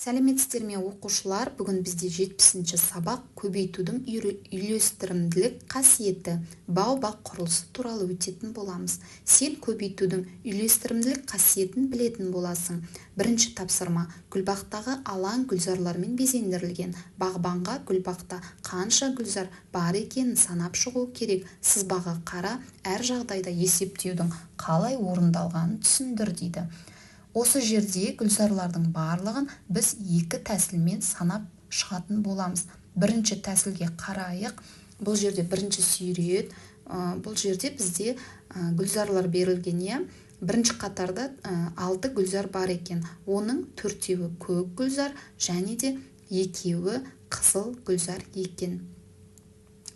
Сәлеметсіздер ме, оқушылар! Бүгін бізде 70-сабақ, көбейтудің үйлестірімділік қасиеті, бау-бақ құрылысы туралы өтетін боламыз. Сен көбейтудің үйлестірімділік қасиетін білетін боласың. Бірінші тапсырма. Гүлбақтағы алаң гүлзарлармен безендірілген. Бағбанға гүлбақта қанша гүлзар бар екенін санап шығу керек. Сызбаға қара, әр жағдайда есептеудің қалай орындалғанын түсіндір, дейді. Осы жерде гүлзарлардың барлығын біз екі тәсілмен санап шығатын боламыз. Бірінші тәсілге қарайық. Бұл жерде бірінші сурет. Бұл жерде бізде гүлзарлар берілген, иә. Бірінші қатарда алты гүлзар бар екен. Оның төртеуі көк гүлзар және де екеуі қызыл гүлзар екен.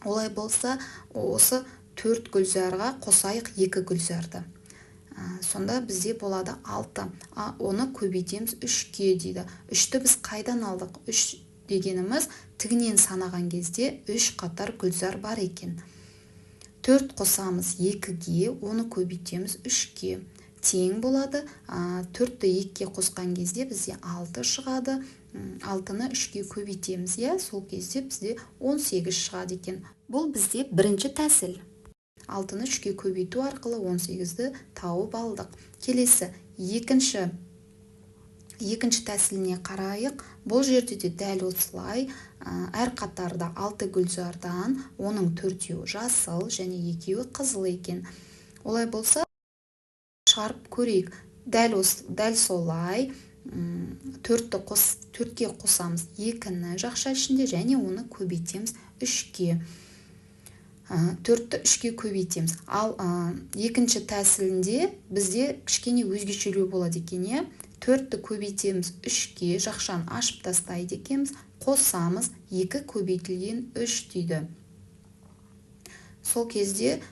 Олай болса, осы төрт гүлзарға қосайық екі гүлзарды. Сонда бізде болады алты. Оны көбейтеміз үшке, дейді. Үшті біз қайдан алдық? Үш дегеніміз тігінен санаған кезде үш қатар гүлзар бар екен. Төрт қосамыз екіге, оны көбейтеміз үшке, тең болады. Төртті екіге қосқан кезде бізде алты шығады. Алтыны үшке көбейтеміз, иә, сол кезде бізде 18 шығады екен. Бұл бізде бірінші тәсіл. Алтыны үшке көбейту арқылы 18-ді тауып алдық. Келесі екінші тәсіліне қарайық. Бұл жерде де дәл осылай, әр қатарда алты гүлзардан оның төртеуі жасыл және екеуі қызыл екен. Олай болса, шығарып көрейік. Дәл солай төртті қос, төртке қосамыз екіні жақша ішінде және оны көбейтеміз үшке. Төртті үшке көбейтеміз. Ал екінші тәсілінде бізде кішкене өзгешелеу болады екен, иә. Төртті көбейтеміз үшке, жақшаны ашып тастайды екенбіз, қосамыз екі көбейтілген үш, дейді. Сол кезде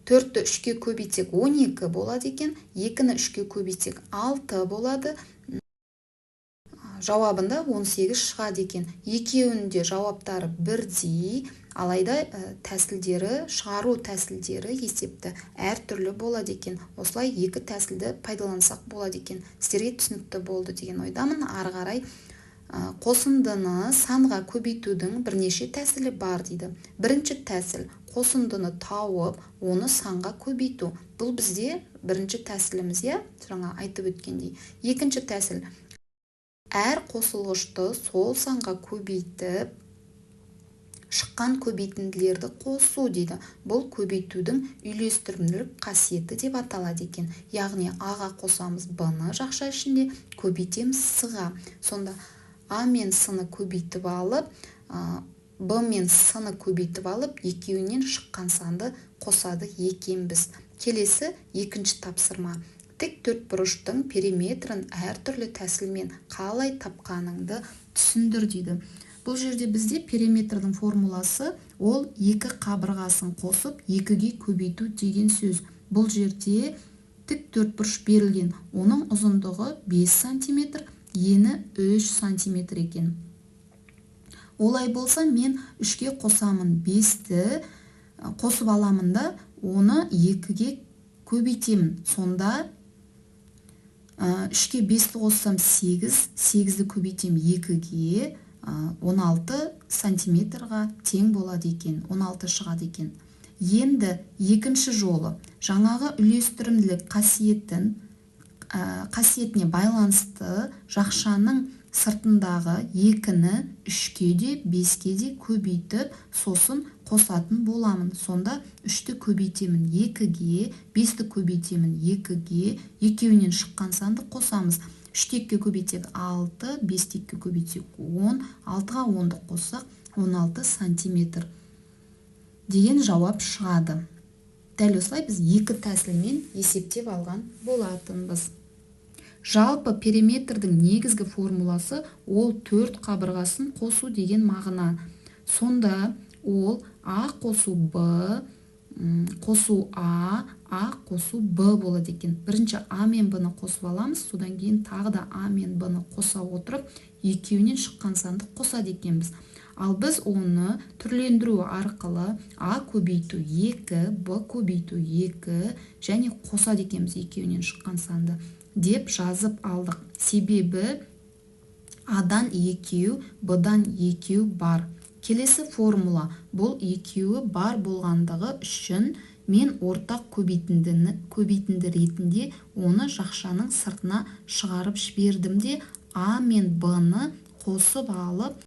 төртті үшке көбейтсек, 12 болады екен. Екіні үшке көбейтсек, алты болады. Жауабында 18 шығады екен. Екеуінің де жауаптары бірдей, алайда тәсілдері, шығару тәсілдері есепті әртүрлі болады екен. Осылай екі тәсілді пайдалансақ болады екен. Сіздерге түсінікті болды деген ойдамын. Ары қарай, қосындыны санға көбейтудің бірнеше тәсілі бар, дейді. Бірінші тәсіл: қосындыны тауып, оны санға көбейту. Бұл бізде бірінші тәсіліміз, иә, жаңа айтып өткендей. Екінші тәсіл: әр қосылғышты сол санға көбейтіп, шыққан көбейтінділерді қосу, дейді. Бұл көбейтудің үйлестірімділік қасиеті деп аталады екен. Яғни а-ға қосамыз б-ны жақша ішінде, көбейтеміз с-ға. Сонда а мен с-ны көбейтіп алып, б мен с-ны көбейтіп алып, екеуінен шыққан санды қосады екенбіз. Келесі екінші тапсырма. Тік төртбұрыштың периметрін әртүрлі тәсілмен қалай тапқаныңды түсіндір, дейді. Бұл жерде бізде периметрдің формуласы ол екі қабырғасын қосып, екіге көбейту деген сөз. Бұл жерде тік төртбұрыш берілген. Оның ұзындығы 5 сантиметр, ені 3 сантиметр екен. Олай болса, мен үшке қосамын 5-ті, қосып аламын да, оны екіге көбейтемін. Сонда үшке бесті қоссам, сегіз, сегізді көбейтемін екіге, 16 сантиметрға тең болады екен, 16 шығады екен. Енді екінші жолы жаңағы үйлестірімділік қасиетіне байланысты жақшаның сыртындағы екіні үшке де, беске де көбейтіп, сосын қосатын боламын. Сонда үшті көбейтемін екіге, бесті көбейтемін екіге, екеуінен шыққан санды қосамыз. Үшті екіге көбейтсек, алты, бесті екіге көбейтсек, 10, алтыға 10-ды қоссақ, 16 сантиметр деген жауап шығады. Дәл осылай біз екі тәсілмен есептеп алған болатынбыз. Жалпы, периметрдің негізгі формуласы ол төрт қабырғасын қосу деген мағына. Сонда ол а қосу б қосу а, а қосу б болады екен. Бірінші а мен б-ны қосып аламыз, содан кейін тағы да а мен б-ны қоса отырып, екеуінен шыққан санды қосады екенбіз. Ал біз оны түрлендіру арқылы а көбейту 2, б көбейту 2 және қосады екенбіз екеуінен шыққан санды деп жазып алдық. Себебі А-дан екеу, Б-дан екеу бар. Келесі формула, бұл екеуі бар болғандығы үшін мен ортақ көбейтінді ретінде оны жақшаның сыртына шығарып жібердім де, А мен Б-ны қосып алып,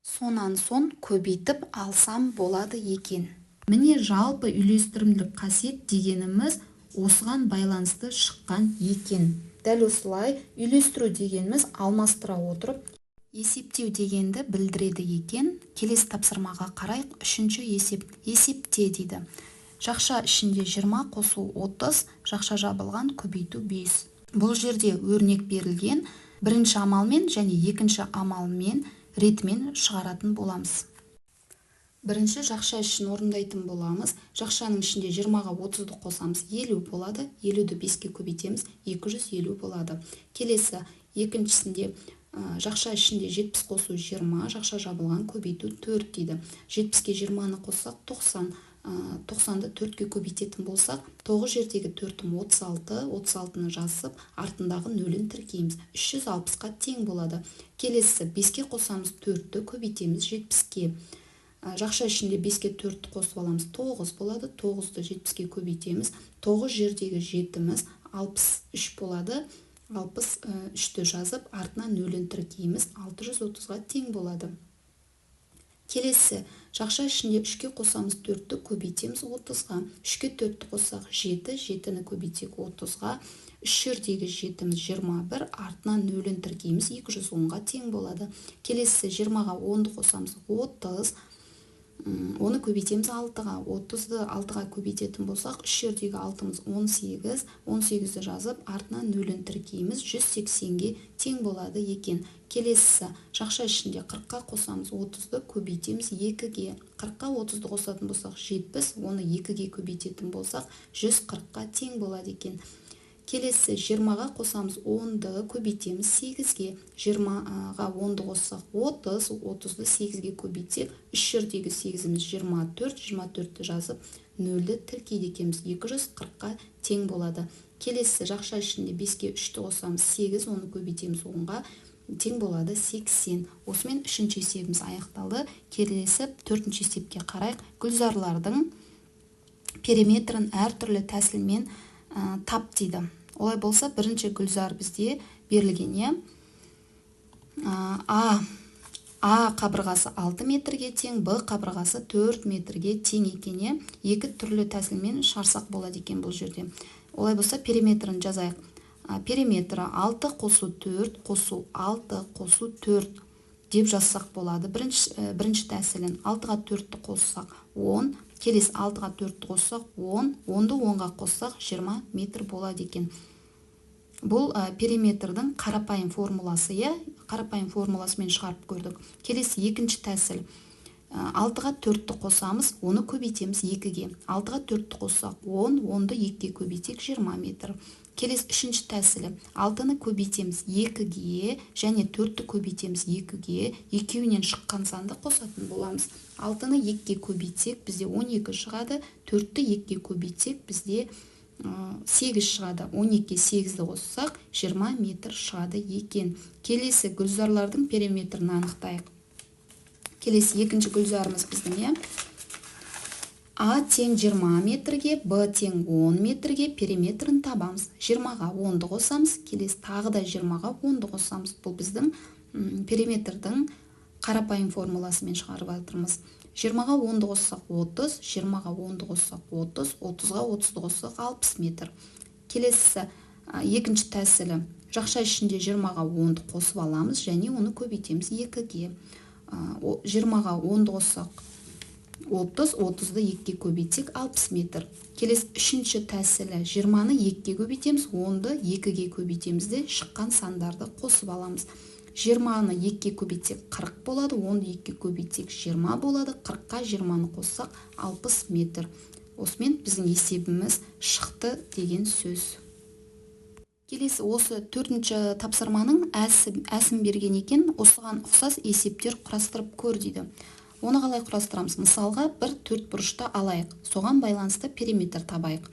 сонан соң көбейтіп алсам болады екен. Міне, жалпы үйлестірімділік қасиет дегеніміз осыған байланысты шыққан екен. Дәл осылай үйлестіру дегеніміз алмастыра отырып есептеу дегенді білдіреді екен. Келесі тапсырмаға қарайық. Үшінші есеп. Есепте дейді. Жақша ішінде 20 қосу 30, жақша жабылған, көбейту 5. Бұл жерде өрнек берілген. Бірінші амалмен және екінші амалмен ретімен шығаратын боламыз. Бірінші жақша ішін орындайтын боламыз. Жақшаның ішінде 20-ға 30-ды қосамыз, 50 болады. 50-ді 5-ке көбейтеміз, 250 болады. Келесі екіншісінде жақша ішінде 70 қосу 20, жақша жабылған, көбейту 4 дейді. 70-ке 20-ны қоссақ, 90. 90-ды 4-ке көбейтетін болсақ, 9 жердегі 4-ім 36, 36-ны жазып, артындағы нөлін тіркейміз. 360-қа тең болады. Келесі 5-ке қосамыз 4-ті, көбейтеміз 70-ке. Жақша ішінде 5-ке 4-ті қосып аламыз, 9 болады. 9-ды 70-ке көбейтеміз. 9 жердегі жетіміз 63 болады. 63-ті жазып, артына нөлін тіркейміз, 630-ға тең болады. Келесі жақша ішінде 3-ке қосамыз 4-ті, көбейтеміз 30-ға. 3-ке 4-ті қоссақ, 7, 7-ні көбейтсек 30-ға. 3 жердегі жетіміз 21, артына нөлін тіркейміз, 210-ға тең болады. Келесі 20-ға 10-ды қосамыз, 30, оны көбейтеміз 6-ға. 30-ды 6-ға көбейтетін болсақ, 3 жердегі 6-мыз 18, 18-ді жазып, артына нөлін тіркейміз, 180-ге тең болады екен. Келесі жақша ішінде 40-қа қосамыз 30-ды, көбейтеміз 2-ге. 40-қа 30-ды қосатын болсақ, 70, оны 2-ге көбейтетін болсақ, 140-қа тең болады екен. Келесі 20-ға қосамыз 10-ды, көбейтеміз 8-ге. 20-ға 10-ды қоссақ, 30, 30-ды 8-ге көбейтсек, 3 жердегі 8-іміз 24, 24-ті жазып, нөлді тіркейді екенбіз, 240-қа тең болады. Келесі жақша ішінде 5-ке 3-ті қосамыз, 8, оны көбейтеміз 10-ға, тең болады 80. Осымен үшінші есебіміз аяқталды. Келесі төртінші есепке қарайық. Гүлзарлардың периметрін әртүрлі тәсілмен тап дейді. Олай болса, бірінші гүлзар бізде берілген, иә. А қабырғасы 6 метрге тең, Б қабырғасы 4 метрге тең екен, иә. Екі түрлі тәсілмен шығарсақ болады екен бұл жерде. Олай болса, периметрін жазайық. Периметрі 6 қосу 4 қосу 6 қосу 4 деп жазсақ болады. Бірінші тәсілін 6-ға 4-ті қоссақ 10, келесі 6-ға 4-ті қоссақ 10, 10-ды 10-ға қоссақ 20 метр болады екен. Бұл периметрдің қарапайым формуласы, иә, қарапайым формуласымен шығарып көрдік. Келесі екінші тәсіл. 6-ға 4-ті қосамыз, оны көбейтеміз 2-ге. 6-ға 4-ті қоссақ 10, 10-ды 2-ге көбейтсек 20 метр. Келесі үшінші тәсілі. 6-ны көбейтеміз 2-ге және 4-ті көбейтеміз 2-ге, екеуінен шыққан санды қосатын боламыз. 6-ны 2-ге көбейтсек, бізде 12 шығады, 4-ті 2-ге көбейтсек, бізде 8 шығады. 12-ге 8-ді қоссақ, 20 метр шығады екен. Келесі гүлзарлардың периметрін анықтайық. Келесі екінші гүлзарымыз біздің, иә. А тең 20 метрге, Б тең 10 метрге, периметрін табамыз. 20-ға 10-ды қосамыз, келесі тағы да 20-ға 10-ды қосамыз. Бұл біздің периметрдің қарапайым формуласымен шығарып жатырмыз. 20-ға 10-ды қоссақ 30, 20-ға 10-ды қоссақ 30, 30-ға 30-ды қоссақ 60 метр. Келесі екінші тәсілі. Жақша ішінде 20-ға 10-ды қосып аламыз және оны көбейтеміз 2-ге. 20-ға 10-ды қоссақ 30, 30-ды 2-ге көбейтсек 60 метр. Келесі үшінші тәсілі. 20-ны 2-ге көбейтеміз, 10-ды 2-ге көбейтеміз де, шыққан сандарды қосып аламыз. 20-ны 2-ге көбейтсек 40 болады, 10-ды 2-ге көбейтсек 20 болады, 40-қа 20-ны қоссақ 60 метр. Осымен біздің есебіміз шықты деген сөз. Келесі осы төртінші тапсырманың әсін берген екен, осыған ұқсас есептер құрастырып көр дейді. Оны қалай құрастырамыз? Мысалға, бір төрт бұрышты алайық, соған байланысты периметр табайық.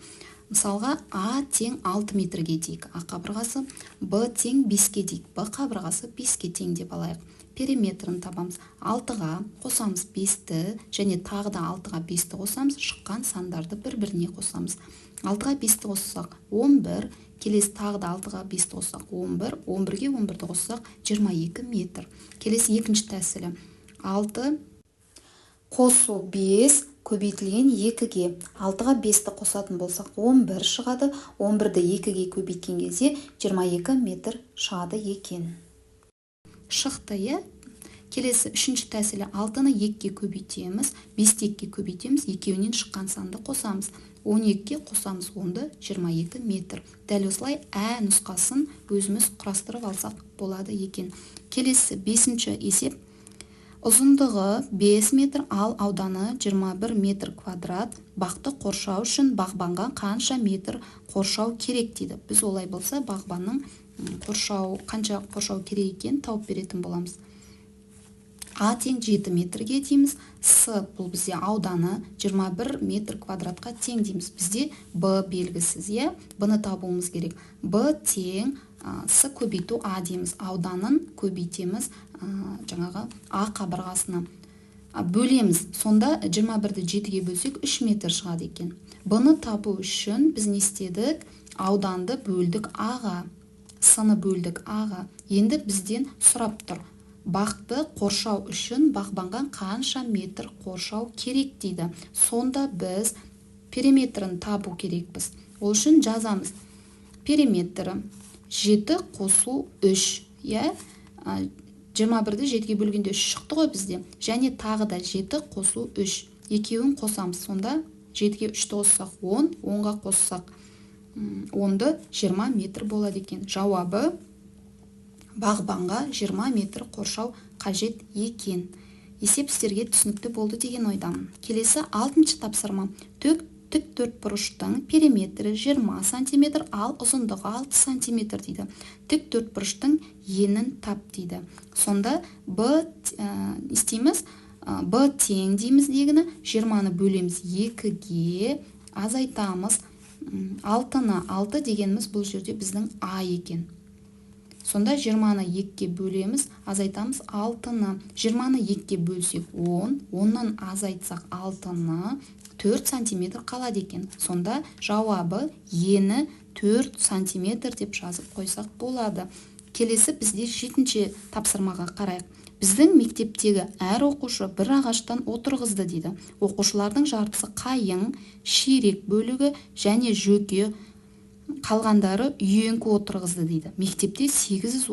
Мысалға, А тең 6 метрге дейік, А қабырғасы, Б тең 5-ке дейік, Б қабырғасы 5-ке тең деп алайық. Периметрін табамыз. 6-ға қосамыз 5-ті және тағы да 6-ға 5-ті қосамыз, шыққан сандарды бір-біріне қосамыз. 6-ға 5-ті қоссақ 11, келесі тағы да 6-ға 5-ті қоссақ 11, 11-ге 11-ді қоссақ 22 метр. Келесі екінші тәсілі. 6 қосу 5 көбейтілген 2-ге. 6-ға 5-ті қосатын болсақ 11 шығады. 11-ді 2-ге көбейткен кезде 22 метр шығады екен. Шықты, иә? Келесі үшінші тәсілі. 6-ны 2-ге көбейтеміз, 5-ті 2-ге көбейтеміз, екеуінен шыққан санды қосамыз. 12-ге қосамыз 10-ды, 22 метр. Дәл осылай ә нұсқасын өзіміз құрастырып алсақ болады екен. Келесі бесінші есеп. Ұзындығы 5 метр, ал ауданы 21 метр квадрат. Бақты қоршау үшін бағбанға қанша метр қоршау керек дейді. Біз олай болса бағбанның қоршау, қанша қоршау керек екенін тауып беретін боламыз. А тең 7 метрге дейміз. С бұл бізде ауданы 21 метр квадратқа тең дейміз. Бізде Б белгісіз, иә? Б-ны табуымыз керек. Б тең С көбейту А дейміз. Ауданын көбейтеміз жаңағы А қабырғасына. Бөлеміз. Сонда 21-ді 7-ге бөлсек 3 метр шығады екен. Б-ны табу үшін біз не істедік? Ауданды бөлдік А-ға. С-ны бөлдік А-ға. Енді бізден сұрап тұр. Бақты қоршау үшін бағбанға қанша метр қоршау керек дейді. Сонда біз периметрін табу керекпіз. Ол үшін жазамыз. Периметрі 7 қосу 3, иә? 21-ді 7-ге бөлгенде 3 шықты ғой бізде. Және тағы да 7 қосу 3. Екеуін қосамыз. Сонда 7-ге 3-ті қоссақ 10, 10-ға қоссақ 10-ды 20 метр болады екен. Жауабы бағбанға 20 метр қоршау қажет екен. Есеп сіздерге түсінікті болды деген ойдамын. Келесі алтыншы тапсырма. Тік төртбұрыштың периметрі 20 сантиметр, ал ұзындығы 6 сантиметр дейді. Тік төртбұрыштың енін тап дейді. Сонда Б не істейміз? Б тең дейміз дегіні 20-ны бөлеміз 2-ге, азайтамыз 6-ны. 6 дегеніміз бұл жерде біздің А екен. Сонда 20-ны 2-ге бөлеміз, азайтамыз 6-ны. 20-ны 2-ге бөлсек 10, 10-нан азайтсақ 6-ны, 4 сантиметр қалады екен. Сонда жауабы ені 4 сантиметр деп жазып қойсақ болады. Келесі бізде жетінші тапсырмаға қарайық. Біздің мектептегі әр оқушы бір ағаштан отырғызды дейді. Оқушылардың жартысы қайың, ширек бөлігі және жөке, қалғандары үйеңкі отырғызды дейді. Мектепте 800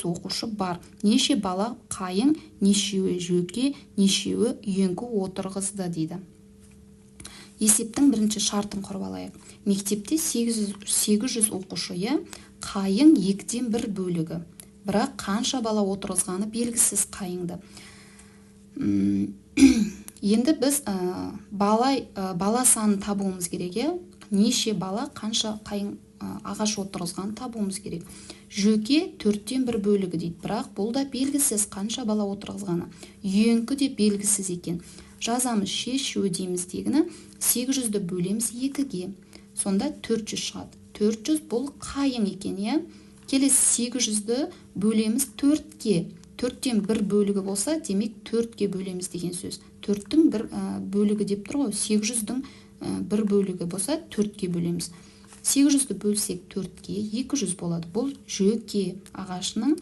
оқушы бар. Неше бала қайың, нешеуі жөке, нешеуі үйеңкі отырғызды дейді. Есептің бірінші шартын құрып алайық. Мектепте 800 оқушы, иә? Қайың 2-ден 1 бөлігі. Бірақ қанша бала отырғызғаны белгісіз қайыңды. Енді біз бала санын табуымыз керек, иә? Неше бала қанша қайың ағаш отырғызғанын табуымыз керек. Жөке 4-тен 1 бөлігі дейді, бірақ бұл да белгісіз қанша бала отырғызғаны. Үйеңкі де белгісіз екен. Жазамыз, шешу дейміз дегіні 800-ді бөлеміз 2-ге. Сонда 400 шығады. 400 бұл қайың екен, иә? Келесі 800-ді бөлеміз 4-ке. 4-тен 1 бөлігі болса, демек 4-ке бөлеміз деген сөз. 4-тің 1 бөлігі деп тұр ғой. 800-дің 1 бөлігі болса, 4-ке бөлеміз. 800-ді бөлсек 4-ке 200 болады. Бұл жөке ағашының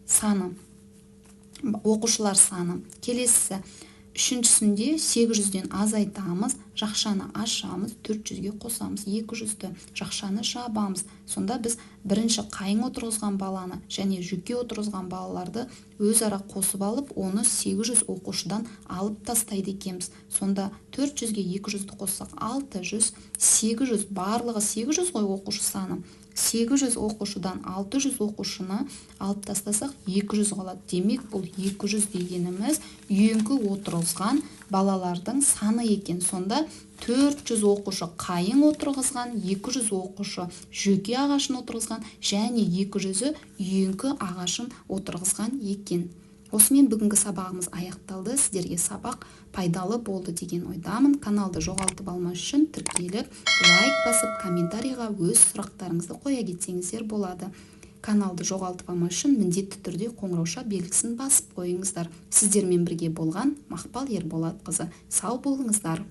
саны, оқушылар саны. Келесі үшіншісінде 800-ден азайтамыз, жақшаны ашамыз, 400-ге қосамыз 200-ді, жақшаны жабамыз. Сонда біз бірінші қайың отырғызған баланы және жөке отырғызған балаларды өзара қосып алып, оны 800 оқушыдан алып тастайды екенбіз. Сонда 400-ге 200-ді қоссақ 600, 800, барлығы 800 ғой оқушы саны. 800 оқушыдан 600 оқушыны алып тастасақ 200 қалады. Демек, бұл 200 дегеніміз үйеңкі отырғызған балалардың саны екен. Сонда 400 оқушы қайың отырғызған, 200 оқушы жөке ағашын отырғызған және 200-і үйеңкі ағашын отырғызған екен. Осымен бүгінгі сабағымыз аяқталды. Сіздерге сабақ пайдалы болды деген ойдамын. Каналды жоғалтып алмас үшін тіркеліп, лайк басып, комментарийға өз сұрақтарыңызды қоя кетсеңіздер болады. Каналды жоғалтып алмас үшін міндетті түрде қоңырауша белгісін басып қойыңыздар. Сіздермен бірге болған Мақпал Ерболатқызы. Сау болыңыздар.